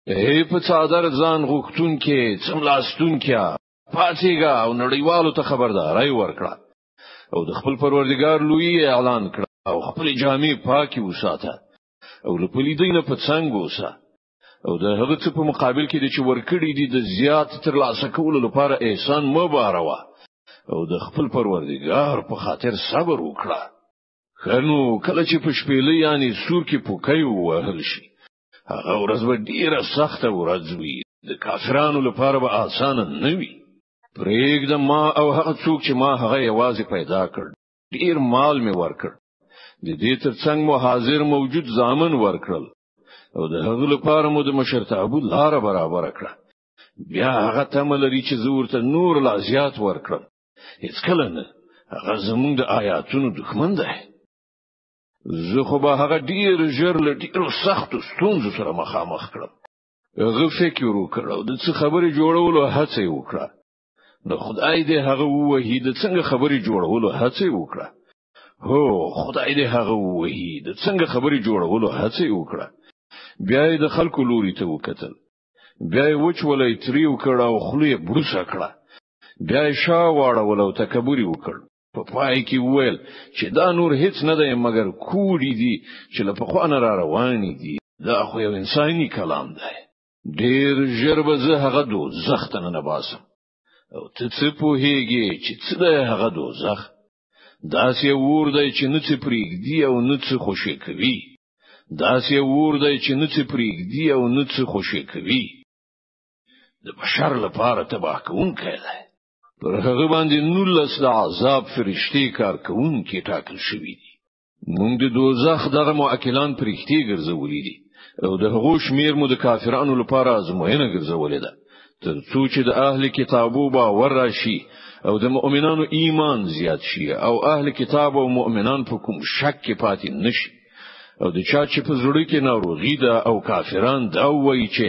ای په څادر ځان غوښتونکې، څملاستونکې، پاڅېږه او نړیوالو ته خبرداری ورکړه او د خپل پروردګار لوی اعلان کړه او خپل جامې پاکې وساته او له پلیدۍ نه په څنګ اوسه او د هغه څه په مقابل کې چې ورکړي دي د زیات ترلاسه کولو لپاره احسان مباروه او د خپل پروردګار په خاطر صبر وکړه. خنو کله چې په شپېلې یعنی سور کې پوکۍ ووهل شي، هغه ورځ به ډیره سخته ورځ وي، د کافرانو لپاره به اسانه نه وي. پرېږده ما او هغه څوک چې ما هغه یوازې پیدا کړ، ډیر مال مې ورکړ، د دې ترڅنګ مو حاضر موجود ضامن ورکړل او د هغه لپاره مو د مشرتابه لاره برابره کړه. بیا هغه تمه لري چې زه ورته نور لا زیات ورکړم. هیڅکله نه، هغه زمونږ د آیاتونو دښمن دی. زه خو به هغه ډیر ژر له ډیرو سختو ستونزو سره مخامخ کړم. هغه فکر وکړ او د څه خبرې جوړولو هڅه یې وکړه. نو خدای دې هغه ووهي، د څنګه خبرې جوړولو هڅه یې وکړه. هو، خدای دې هغه ووهي، د څنګه خبرې جوړولو هڅه یې وکړه. بیا یې د خلکو لوري ته وکتل، بیا یې وچولی تریو کړ او خوله یې بروسه کړه، بیا یې شا واړول او تکبر یې وکړ. په پای کې وویل چې دا نور هیڅ نه دی مګر کوډې دي چې له پخوا نه را روانې دي، دا خو یو انساني کلام دی. ډیر ژر به زه هغه دوزخ ته ننباسم او ته څه پوهېږې چې څه دی هغه دوزخ؟ داسې یو اور دی چې نه څه پرېږدي او نه څه خوشې کوي، داسې یو اور دی چې نه څه پرېږدي او نه څه خوشې کوي، د بشر لپاره تباه کوونکی دی. پر هغه باندې 19 د عذاب فرشتې کار کوونکي ټاکل شوي دي. موږ د دوزخ دغه مؤکلان پرښتې ګرځولي دي او د هغو شمیر مو د کافرانو لپاره ازموینه ګرځولې ده، تر څو چې د اهل کتابو باور راشي او د مؤمنانو ایمان زیات شي او اهل کتاب او مؤمنان په کوم شک کې پاتې نشي. او د چا چې په زړه کې ناروغي ده او کافران دا وایي چې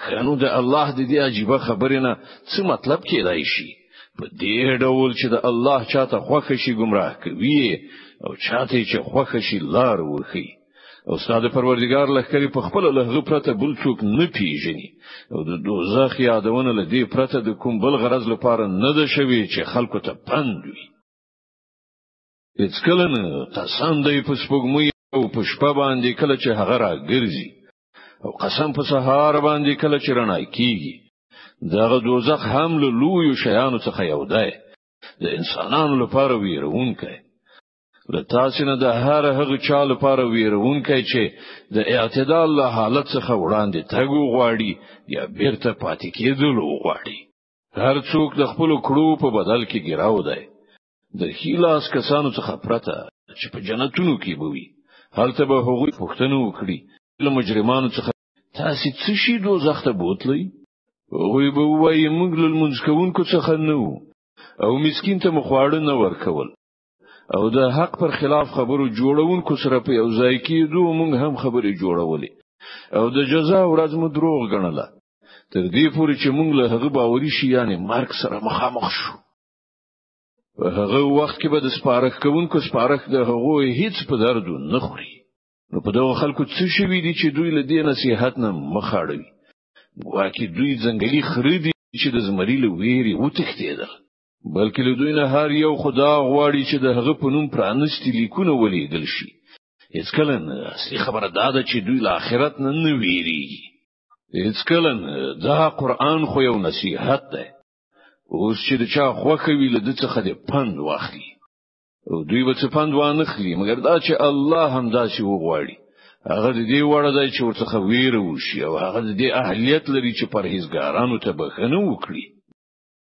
خنو د الله د دې عجیبه خبرې نه څه مطلب کېدای شي، په دې ډول چې د الله چاته خوښ شي ګمراه کوي او چاته چې خوښ شي لار ورښيي. او ستا د پروردګار لښکرې په خپله له هغه پرته بل څوک نه پیژني او د دوزخ یادونه له دې پرته د کوم بل غرض لپاره نه ده شوې چې خلکو ته پند وي. هیڅکله نه قسم دی په سپوږمۍ او په شپه باندې کله چې هغه راګرځي، او قسم په سهار باندې کله چې رڼا کیږي. دغه دوزخ هم له لویو شیانو څخه یو دی، د انسانانو لپاره ویرونکی، له تاسې نه د هر هغه چا لپاره ویرونکی چې د اعتدال له حالت څخه وړاندې تګ وغواړي یا بیرته پاتې کېدل وغواړي. هر څوک د خپلو کړو په بدل کې ګراو دی، د ښي لاس کسانو څخه پرته چې په جنتونو کې به وي. هلته به هغوی پوښتنه وکړي له مجرمانو څخه، تاسې څه شي دوزخ ته بوتلئ؟ هغوی به ووایي موږ له لمونځ کوونکو څخه نه وو او مسکین ته مو خواړه نه ورکول او د حق پر خلاف خبرو جوړونکو سره په یو ځای کېدو موږ هم خبرې جوړولې او د جزا ورځ مو دروغ ګڼله، تر دې پورې چې موږ له هغه باوري شي یعنې مرګ سره مخامخ شو. په هغه وخت کې به د سپارښت کوونکو سپارښت د هغو هیڅ په دردو نه خوري. نو په دغو خلکو څه شوي دي چې دوی له دې نصیحت نه مخ اړوي؟ ګواکې دوی ځنګلي خره دي چې د زمري له ویرې وتښتېدل، بلکې له دوی نه هر یو خدا غواړي چې د هغه په نوم پرانیستي لیکونه ولیږل شي. هیڅکله نه، اصلي خبره دا ده چې دوی له آخرت نه نه ویریږي. هیڅکله نه، دا قرآن خو یو نصیحت دی. اوس چې د چا خوښه وي له ده څخه دې پند واخلي، او دوی به څه پند وانخلي مګر دا چې الله همداسې وغواړي. هغه د دې وړ دی چې ورڅخه ویره وشي او هغه د دې اهلیت لري چې پرهیزګارانو ته بښنه وکړي.